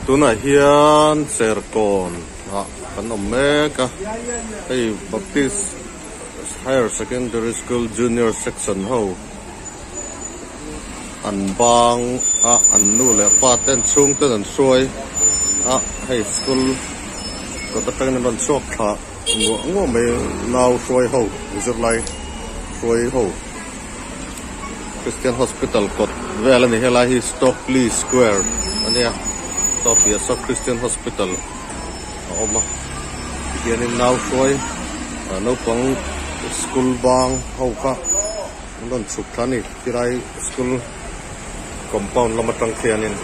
Tunah hian Serkawn ah kan awm mek a, hei Baptist Higher Secondary School Junior Section ho an bang a, an nu leh pa ten chhung ten an hruai a, hei school kawt atangin an rawn chhuak thla nguah nguah mai nau hruai ho zirlai hruai ho. Christian Hospital kawt vel a ni helai hi Stockley Square a nia saw piah saw Christian Hospital a awm a tihianin nau hruai ah naupang school bang ho kha an rawn chhuk thla a ni tilai school compound lam atang khianin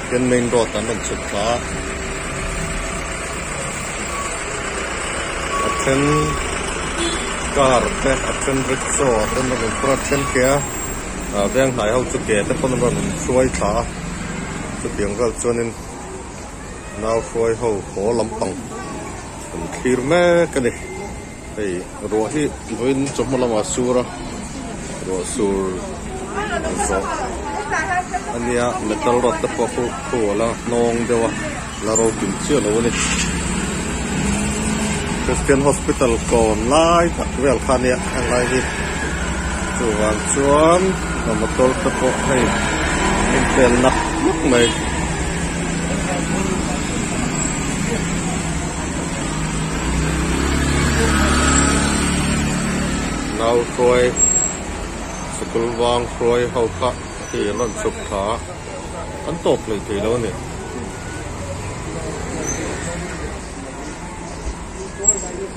tihian main road ah an rawn chhuk thla a a then car te a then rickshaw ah te an rawn phur a a then ke a ah veng hnai ho chu ke te pawn an rawn hruai thla a chutiang vel chuanin nau hruai ho haw lampang an thlir mek a ni hei ruah hi vawiin chawhma lamah a sur a ruah sur zawh a nia metal rod te pawh khu khu a la hnawng deuh a la ro kim chiah lo a ni Christian hospital kawn lai tak vel kha a nia helai hi chuvang chuan motor te pawh hei inpel nak nak mai. Nau hruai sikul vang hruai ho kha hei an rawn chhuk thla a an tawp hlei thei lo a ni.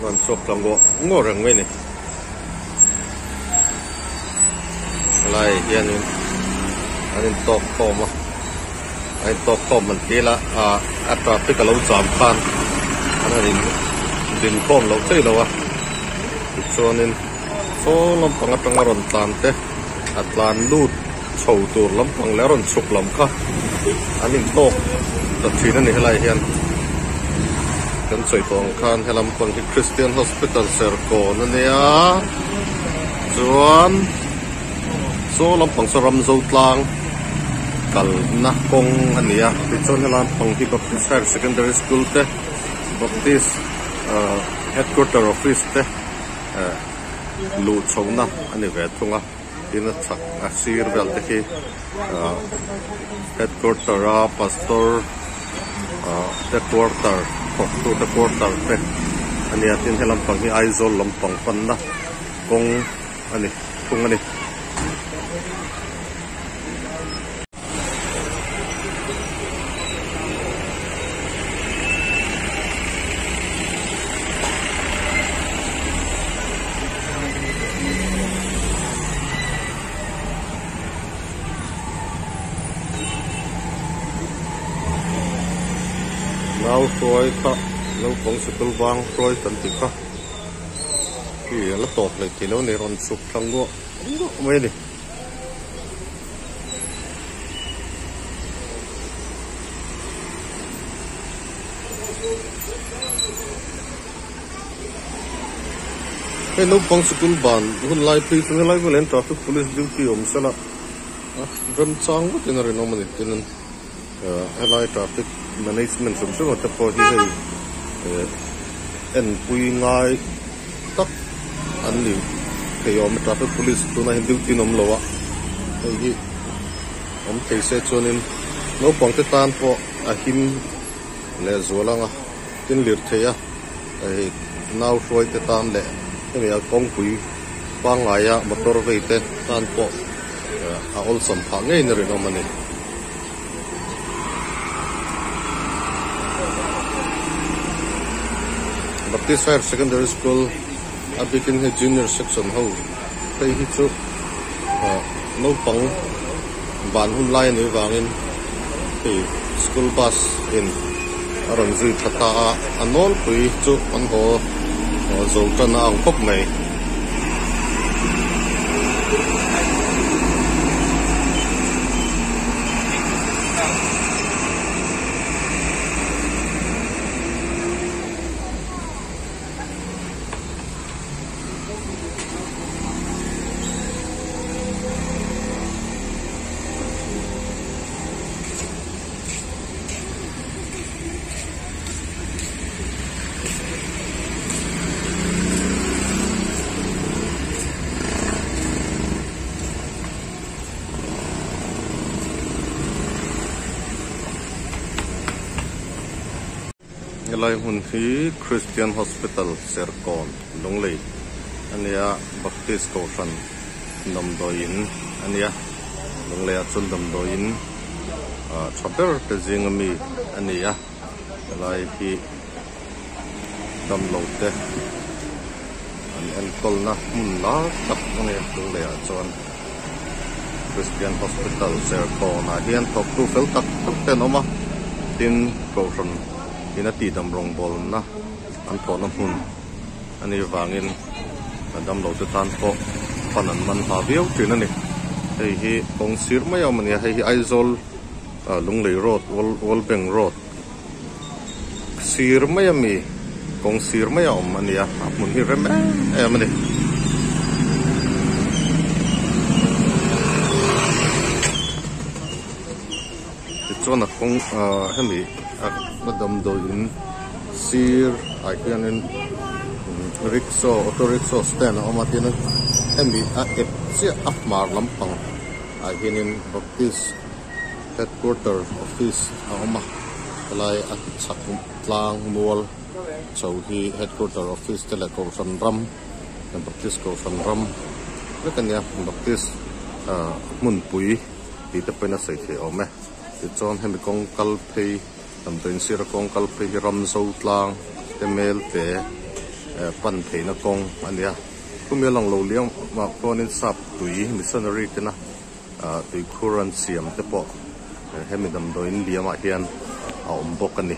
Rawn chhuak tla nguah nguah reng mai a ni. Helai hianin an intawk khawm a. A intawk khawm an ti la ah a traffic a lo cham khan an han in din khawm loh thei lo a tichuanin saw lampang atanga rawn tlan te a tlan lut chho tur lampang leh a rawn chhuk lam kha an intawk ta thin a ni helai hian kan sawi tawh ang khan he lampang hi Christian Hospital Serkawn a nia chuan. Saw lampang saw Ramzo tlang kalna kawng a ni a tichuan helai lampang hi Baptist Higher Secondary School te Baptist ahh Headquarter Office te eh luh chhohna a ni ve thung a tin a chhak a sir vel te khi ahh Headquarter a Pastor ahh te quarter thawktu te quarter te a ni a tin he lampang hi Aizawl lampang panna kawng. a ni thung a ni. Nau hruai kha naupang sikul vang hruai kan tih kha. Khi a la tawp hlei thei lo a ni rawn chhuk thla nguah nguah mai a ni. Hei naupang sikul ban hun lai phei chu helai velah hian traffic police duty awm sela a remchang vatin a rinawm a ni tin Helai traffic management hrim hrim te pawh hi hei enpui ngai tak an ni thei awm a traffic police tunah hian duty an awm lo a hei hi awm thei se chuanin naupang te tan pawh a him leh zual ang a tin lirthei a hei nau hruai te tan leh hemi a kawngpui pangngaia motor vei te tan pawh a awlsam phah ngeiin a rinawm a ni. Baptist Higher Secondary School a bikin hei Junior Section ho phei hi chu naupang ban hun lai a nih vangin hei school bus in a rawn zui tha ta a, a nawlpui chu an haw zo tan a ang khawp mai. Helai hmun hi Christian Hospital Serkawn Lunglei a nia Baptist Kohhran damdawiin a nia Lungleiah chuan damdawiin ah tha ber te zinga mi a ni a helai hi damlo te an enkawlna hmun lar tak a ni a Lungleiah chuan. Christian Hospital Serkawnah hian thawktu fel tak tak te an awm a, tin Kohhran in a tihdam rawngbawlna an thawhna hmun a nih vangin a damlo te tan pawh fan an man hla viau thin a ni. Hei hi kawng sir mai a awm a ni a, hei hi Aizawl Lunglei Road World Bank Road sir mai a mi kawng sir mai a awm a ni a a hmun hi rem em em a ni. Tichuan a kawng ah hemi a damdawi in sir ah hianin rickshaw auto rickshaw stand a awm a tin hemi a ep chiah a hmar lampang ah hianin baptist Headquarter office a awm a, helai a chhak tlang mual chho hi headquarter office te leh kohhran ram Baptist kohhran ram vek a nia Baptist ah hmunpui tih te pawhin a sawi theih awm e tichuan hemi kawng kal phei damdawiin sira kawng kal phei hi Ramzo tlang te mel te eh pan theihna kawng a nia khumi a lang lo liam ah khuanin sap tui missionary tena. ah tuikhur an siam te pawh hemi damdawiin liamah hian a awm bawk a ni.